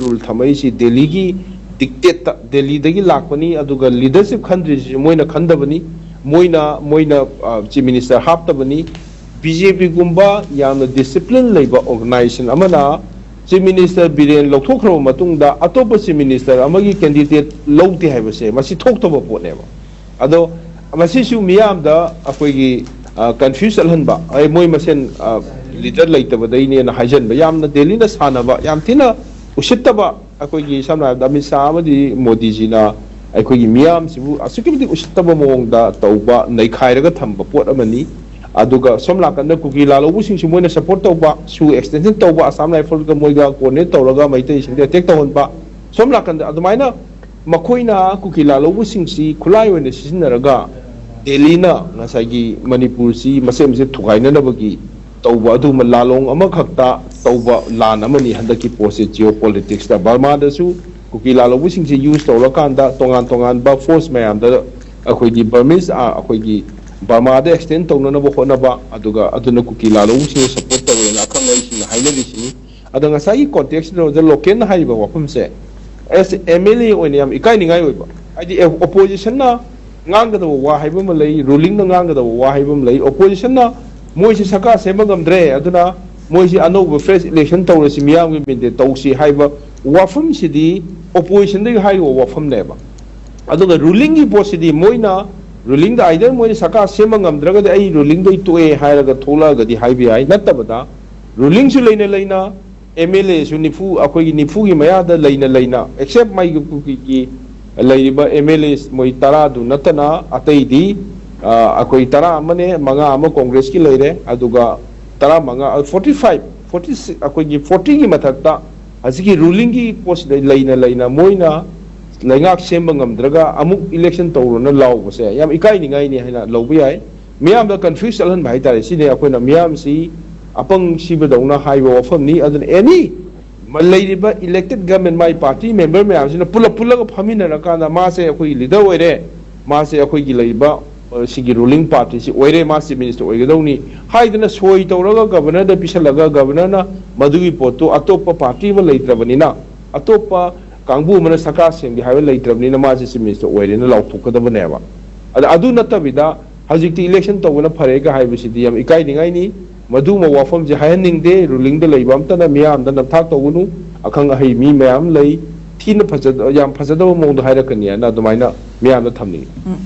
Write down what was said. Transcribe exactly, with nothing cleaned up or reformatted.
Rule ꯊꯝꯃꯛꯏꯁꯤ ꯗꯦꯜꯂꯤꯒꯤ ꯗꯤꯛꯇꯦꯠꯇ, ꯗꯦꯜꯂꯤꯗꯒꯤ ꯂꯥꯛꯄꯅꯤ꯫ ꯑꯗꯨꯒ ꯂꯤꯗꯔꯁꯤꯞ ꯈꯟꯗ꯭ꯔꯤꯁꯤꯁꯨ ꯃꯣꯏꯅ ꯈꯟꯗꯕꯅꯤ, ꯃꯣꯏꯅ ꯃꯣꯏꯅ ꯆꯤꯐ ꯃꯤꯅꯤꯁꯇꯔ ꯍꯥꯞꯇꯕꯅꯤ꯫ ꯕꯤ ꯖꯦ ꯄꯤꯒꯨꯝꯕ ꯌꯥꯝꯅ ꯗꯤꯁꯤꯄ꯭ꯂꯤꯟ ꯂꯩꯕ ꯑꯣꯔꯒꯅꯥꯏꯖꯦꯁꯟ ꯑꯃꯅ ꯆꯤꯐ ꯃꯤꯅꯤꯁꯇꯔ ꯕꯤꯔꯦꯟ ꯂꯧꯊꯣꯛꯈ꯭ꯔꯕ ꯃꯇꯨꯡꯗ ꯑꯇꯣꯞꯄ ꯆꯤꯐ ꯃꯤꯅꯤꯁꯇꯔ ꯑꯃꯒꯤ ꯀꯦꯟꯗꯤꯗꯦꯠ ꯂꯧꯗꯦ ꯍꯥꯏꯕꯁꯦ ꯃꯁꯤ ꯊꯣꯛꯇꯕ ꯄꯣꯠꯅꯦꯕ꯫ ꯑꯗꯣ ꯃꯁꯤꯁꯨ ꯃꯤꯌꯥꯝꯗ ꯑꯩꯈꯣꯏꯒꯤ ꯀꯟꯐ꯭ꯌꯨꯁ ꯆꯠꯍꯟꯕ, ꯑꯩ ꯃꯣꯏ ꯃꯁꯦꯟ ꯂꯤꯗꯔ ꯂꯩꯇꯕꯗꯩꯅꯦꯅ ꯍꯥꯏꯖꯟꯕ, ꯌꯥꯝꯅ ꯗꯦꯜꯂꯤꯅ ꯁꯥꯟꯅꯕ, ꯌꯥꯝ ꯊꯤꯅ ꯎꯁꯤꯠꯇꯕ꯫ ꯑꯩꯈꯣꯏꯒꯤ ꯁꯝꯅ ꯍꯥꯏꯔꯕꯗ ꯑꯃꯤꯠ ꯁꯥꯍ ꯑꯃꯗꯤ ꯃꯣꯗꯤꯖꯤꯅ ꯑꯩꯈꯣꯏꯒꯤ ꯃꯤꯌꯥꯝꯁꯤꯕꯨ ꯑꯁꯨꯛꯀꯤ ꯃꯇꯤꯛ ꯎꯁꯤꯠꯇꯕ ꯃꯑꯣꯡꯗ ꯇꯧꯕ, ꯅꯩꯈꯥꯏꯔꯒ ꯊꯝꯕ ꯄꯣꯠ ꯑꯃꯅꯤ꯫ ꯑꯗꯨꯒ ꯁꯣꯝ ꯅꯥꯀꯟꯗ ꯀꯨꯀꯤ ꯂꯥꯜꯍꯧꯕꯁꯤꯡꯁꯨ ꯃꯣꯏꯅ ꯁꯞꯄꯣꯔꯠ ꯇꯧꯕ, ꯁꯨ ꯑꯦꯛꯁꯇꯦꯟꯁꯟ ꯇꯧꯕ, ꯑꯁꯥꯝ ꯔꯥꯏꯐꯜꯒ ꯃꯣꯏꯒ ꯀꯣꯑꯣꯔꯗꯤꯅꯦꯠ ꯇꯧꯔꯒ ꯃꯩꯇꯩꯁꯤꯡꯗ ꯑꯦꯇꯦꯛ ꯇꯧꯍꯟꯕ꯫ ꯁꯣꯝ ꯅꯥꯀꯟꯗ ꯑꯗꯨꯃꯥꯏꯅ ꯃꯈꯣꯏꯅ ꯀꯨꯀꯤ ꯂꯥꯜꯍꯧꯕꯁꯤꯡꯁꯤ ꯈꯨꯠꯂꯥꯏ ꯑꯣꯏꯅ ꯁꯤꯖꯤꯟꯅꯔꯒ ꯗꯦꯜꯂꯤꯅ ꯉꯁꯥꯏꯒꯤ ꯃꯅꯤꯄꯨꯔꯁꯤ ꯃꯆꯦꯠ ꯃꯆꯦꯠ ꯊꯨꯒꯥꯏꯅꯅꯕꯒꯤ ꯇꯧꯕ ꯑꯗꯨꯒꯨꯝꯕ ꯂꯥꯂꯣꯡ ꯑꯃꯈꯛꯇ ꯇꯧꯕ ꯂꯥꯟ ꯑꯃꯅꯤ ꯍꯟꯗꯛꯀꯤ ꯄꯣꯠꯁꯦ꯫ ꯖꯤꯑꯣ ꯄꯣꯂꯤꯇꯤꯛꯁꯇ ꯕꯔꯃꯥꯗꯁꯨ ꯀꯨꯀꯤ ꯂꯥꯜꯍꯧꯕꯁꯤꯡꯁꯦ ꯌꯨꯁ ꯇꯧꯔꯀꯥꯟꯗ ꯇꯣꯉꯥꯟ ꯇꯣꯉꯥꯟꯕ ꯐꯣꯔꯁ ꯃꯌꯥꯝꯗ ꯑꯩꯈꯣꯏꯒꯤ ꯕꯔꯃꯤꯁ, ꯑ, ꯑꯩꯈꯣꯏꯒꯤ ꯕꯔꯃꯥꯗ ꯑꯦꯛꯁꯇꯦꯟ ꯇꯧꯅꯅꯕ ꯍꯣꯠꯅꯕ, ꯑꯗꯨꯒ ꯑꯗꯨꯅ ꯀꯨꯀꯤ ꯂꯥꯜꯍꯧꯕꯁꯤꯡꯕꯨ ꯁꯄꯣꯔꯠ ꯇꯧꯋꯦꯅ ꯑꯈꯪ ꯑꯍꯩꯁꯤꯡꯅ ꯍꯥꯏꯅꯔꯤꯁꯤꯅꯤ꯫ ꯑꯗꯣ ꯉꯁꯥꯏꯒꯤ ꯀꯣꯟꯇꯦꯛꯁꯇ ꯂꯣꯀꯦꯜꯅ ꯍꯥꯏꯔꯤꯕ ꯋꯥꯐꯝꯁꯦ, ꯑꯦꯁ ꯑꯦꯝ ꯑꯦꯜ ꯑꯦ ꯑꯣꯏꯅ ꯌꯥꯝ ꯏꯀꯥꯏꯅꯤꯡꯉꯥꯏ ꯑꯣꯏꯕ, ꯍꯥꯏꯗꯤ ꯑꯣꯄꯣꯖꯤꯁꯟꯅ ꯉꯥꯡꯒꯗꯕ ꯋꯥ ꯍꯥꯏꯕ ꯑꯃ ꯂꯩ, ꯔꯨꯂꯤꯡꯅ ꯉꯥꯡꯒꯗꯕ ꯋꯥ ꯍꯥꯏꯕ ꯑꯃ ꯂꯩ꯫ ꯑꯣꯄꯣꯖꯤꯁꯟꯅ ꯃꯣꯏꯁꯤ ꯁꯔꯀꯥꯔ ꯁꯦꯝꯕ ꯉꯝꯗ꯭ꯔꯦ, ꯑꯗꯨꯅ ꯃꯣꯏꯁꯤ ꯑꯅꯧꯕ ꯐ꯭ꯔꯦꯁ ꯏꯂꯦꯛꯁꯟ ꯇꯧꯔꯁꯤ, ꯃꯤꯌꯥꯝꯒꯤ ꯃꯦꯟꯗꯦꯠ ꯇꯧꯁꯤ ꯍꯥꯏꯕ ꯋꯥꯐꯝꯁꯤꯗꯤ ꯑꯣꯄꯣꯖꯤꯁꯟꯗꯒꯤ ꯍꯥꯏꯔꯤꯕ ꯋꯥꯐꯝꯅꯦꯕ꯫ ꯑꯗꯨꯒ ꯔꯨꯂꯤꯡꯒꯤ ꯄꯣꯠꯁꯤꯗꯤ ꯃꯣꯏꯅ, ꯔꯨꯂꯤꯡꯗ ꯑꯥꯏꯗꯔ ꯃꯣꯏꯅ ꯁꯔꯀꯥꯔ ꯁꯦꯝꯕ ꯉꯝꯗ꯭ꯔꯒꯗꯤ ꯑꯩ ꯔꯨꯂꯤꯡꯗꯩ ꯇꯣꯛꯑꯦ ꯍꯥꯏꯔꯒ ꯊꯣꯛꯂꯛꯑꯒꯗꯤ ꯍꯥꯏꯕ ꯌꯥꯏ, ꯅꯠꯇꯕꯗ ꯔꯨꯂꯤꯡꯁꯨ ꯂꯩꯅ ꯂꯩꯅ ꯑꯦꯝ ꯑꯦꯜ ꯑꯦꯁꯨ ꯅꯤꯐꯨ, ꯑꯩꯈꯣꯏꯒꯤ ꯅꯤꯐꯨꯒꯤ ꯃꯌꯥꯗ ꯂꯩꯅ ꯂꯩꯅ, ꯑꯦꯛꯁꯦꯞ ꯃꯩꯒꯤ ꯂꯩꯔꯤꯕ ꯑꯦꯝ ꯑꯦꯜ ꯑꯦ ꯃꯣꯏ ꯇꯔꯥꯗꯨ ꯅꯠꯇꯅ ꯑꯇꯩꯗꯤ, ꯑ, ꯑꯩꯈꯣꯏ ꯇꯔꯥ ꯑꯃꯅꯦ, ꯃꯉꯥ ꯑꯃ ꯀꯣꯡꯒ꯭ꯔꯦꯁꯀꯤ ꯂꯩꯔꯦ, ꯑꯗꯨꯒ ꯇꯔꯥꯃꯉꯥ, ꯐꯣꯔꯇꯤ ꯐꯥꯏꯚ, ꯐꯣꯔꯇꯤ ꯁꯤꯛꯁ, ꯑꯩꯈꯣꯏꯒꯤ ꯐꯣꯔꯇꯤꯒꯤ ꯃꯊꯛꯇ ꯍꯧꯖꯤꯛꯀꯤ ꯔꯨꯂꯤꯡꯒꯤ ꯄꯣꯠꯁꯤꯗ ꯂꯩꯅ ꯂꯩꯅ ꯃꯣꯏꯅ ꯂꯩꯉꯥꯛ ꯁꯦꯝꯕ ꯉꯝꯗ꯭ꯔꯒ ꯑꯃꯨꯛ ꯏꯂꯦꯛꯁꯟ ꯇꯧꯔꯣꯅ ꯂꯥꯎꯕꯁꯦ ꯌꯥꯝ ꯏꯀꯥꯏꯅꯤꯡꯉꯥꯏꯅꯤ ꯍꯥꯏꯅ ꯂꯧꯕ ꯌꯥꯏ꯫ ꯃꯤꯌꯥꯝꯗ ꯀꯟꯐ꯭ꯌꯨꯁ ꯆꯠꯍꯟꯕ ꯍꯥꯏꯇꯥꯔꯦ꯫ ꯁꯤꯅꯤ ꯑꯩꯈꯣꯏꯅ ꯃꯤꯌꯥꯝꯁꯤ ꯑꯄꯪ ꯁꯤꯕꯗꯧꯅ ꯍꯥꯏꯕ ꯋꯥꯐꯝꯅꯤ꯫ ꯑꯗꯨꯅ ꯑꯦꯅꯤ ꯂꯩꯔꯤꯕ ꯏꯂꯦꯛꯇꯦꯠ ꯒꯚꯔꯟꯃꯦꯟ, ꯃꯥꯏ ꯄꯥꯔꯇꯤ ꯃꯦꯝꯕꯔ ꯃꯌꯥꯝꯁꯤꯅ ꯄꯨꯂꯞ ꯄꯨꯜꯂꯒ ꯐꯝꯃꯤꯟꯅꯔꯀꯥꯟꯗ ꯃꯥꯁꯦ ꯑꯩꯈꯣꯏꯒꯤ ꯂꯤꯗꯔ ꯑꯣꯏꯔꯦ, ꯃꯥꯁꯦ ꯑꯩꯈꯣꯏꯒꯤ ꯂꯩꯔꯤꯕ, ꯑ, ꯁꯤꯒꯤ ꯔꯨꯂꯤꯡ ꯄꯥꯔꯇꯤꯁꯤ ꯑꯣꯏꯔꯦ, ꯃꯥ ꯆꯤꯐ ꯃꯤꯅꯤꯁꯇꯔ ꯑꯣꯏꯒꯗꯧꯅꯤ ꯍꯥꯏꯗꯅ ꯁꯣꯏ ꯇꯧꯔꯒ ꯒꯚꯔꯅꯔꯗ ꯄꯤꯁꯜꯂꯒ ꯒꯚꯔꯅꯔꯅ ꯃꯗꯨꯒꯤ ꯄꯣꯠꯇꯨ ꯑꯇꯣꯞꯄ ꯄꯥꯔꯇꯤ ꯑꯃ ꯂꯩꯇ꯭ꯔꯕꯅꯤꯅ ꯑꯇꯣꯞꯄ ꯀꯥꯡꯕꯨ ꯑꯃꯅ ꯁꯔꯀꯥꯔ ꯁꯦꯝꯒꯦ ꯍꯥꯏꯕ ꯂꯩꯇ꯭ꯔꯕꯅꯤꯅ ꯃꯥꯁꯦ ꯆꯤꯐ ꯃꯤꯅꯤꯁꯇꯔ ꯑꯣꯏꯔꯦꯅ ꯂꯥꯎꯊꯣꯛꯀꯗꯕꯅꯦꯕ꯫ ꯑꯗ ꯑꯗꯨ ꯅꯠꯇꯕꯤꯗ ꯍꯧꯖꯤꯛꯇꯤ ꯏꯂꯦꯛꯁꯟ ꯇꯧꯕꯅ ꯐꯔꯦꯒ ꯍꯥꯏꯕꯁꯤꯗꯤ ꯌꯥꯝ ꯏꯀꯥꯏꯅꯤꯡꯉꯥꯏꯅꯤ꯫ ꯃꯗꯨꯒꯨꯝꯕ ꯋꯥꯐꯝꯁꯦ ꯍꯥꯏꯍꯟꯅꯤꯡꯗꯦ꯫ ꯔꯨꯂꯤꯡꯗ ꯂꯩꯕ ꯑꯝꯇꯅ ꯃꯤꯌꯥꯝꯗ ꯅꯝꯊꯥꯛ ꯇꯧꯒꯅꯨ꯫ ꯑꯈꯪ ꯑꯍꯩ ꯃꯤ ꯃꯌꯥꯝ ꯂꯩ, ꯊꯤꯅ ꯐꯖ-, ꯌꯥꯝ ꯐꯖꯗꯕ ꯃꯑꯣꯡꯗ ꯍꯥꯏꯔꯛꯀꯅꯤ ꯍꯥꯏꯅ ꯑꯗꯨꯃꯥꯏꯅ ꯃꯤꯌꯥꯝꯗ ꯊꯝꯅꯤꯡꯉꯤ꯫ ꯎꯝ꯫